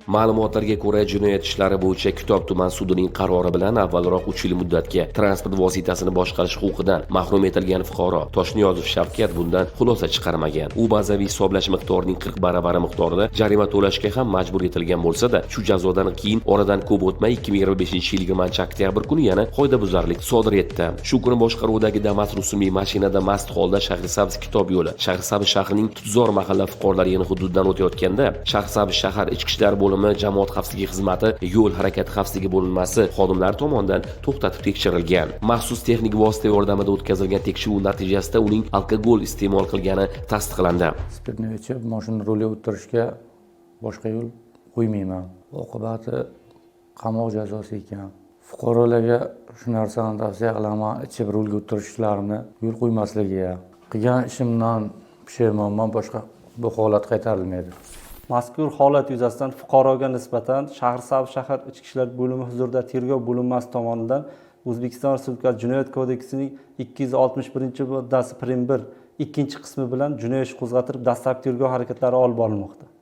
Ma'lumotlarga ko'ra, jinoyat ishlari bo'yicha Kitob tuman sudining qarori bilan avvalroq 3 yil muddatga transport vositasini boshqarish huquqidan mahrum etilgan fuqaro Toshniyozov Shavkat bundan xulosa chiqarmagan. U bazaviy hisoblash miqdorining 40 baravari miqdorida jarima to'lashga ham majbur etilgan bo'lsa-da, shu jazodan keyin oradan ko'p o'tmay 2025-yil 20 oktyabr kuni yana qoidabuzarlik sodir etdi. Shu kuni boshqaruvidagi Damas rusumli mashinada mast holda Shahrisabz Kitob yo'li, Shahrisabz shahrining Tutzor mahalla fuqarolar yig'ini hududidan o'tayotganda Shahrisabz shahar ichki ishlar bo'limi jamoat xavfsizligi xizmati yo'l harakati xavfsizligi bo'linmasi xodimlari tomonidan to'xtatib tekshirilgan. Maxsus texnik vosita yordamida o'tkazilgan tekshiruv natijasida uning alkogol iste'mol qilgani tasdiqlandi. Спиртной ichib moshina ruliga o'tirishga boshqa yo'l qo'ymayman. Oqibati qamoq jazosi ekan. Fuqarolarga shu narsani tavsiya qilaman, ichib rulga o'tirishlarini yo'l qo'ymasligiga. Qilgan ishimdan pushaymonman, boshqa bu holat qaytarilmaydi. Mazkur holat yuzasidan fuqaroga nisbatan Shahrisabz shahar ichki ishlar bo'limi huzurida tergov bo'linmasi tomonidan O'zbekiston Respublikasi Jinoyat kodeksining 261-moddasi prim 1 ikkinchi qismi bilan jinoyat ishi qo'zg'atilib, dastlabki tergov harakatlari olib borilmoqda.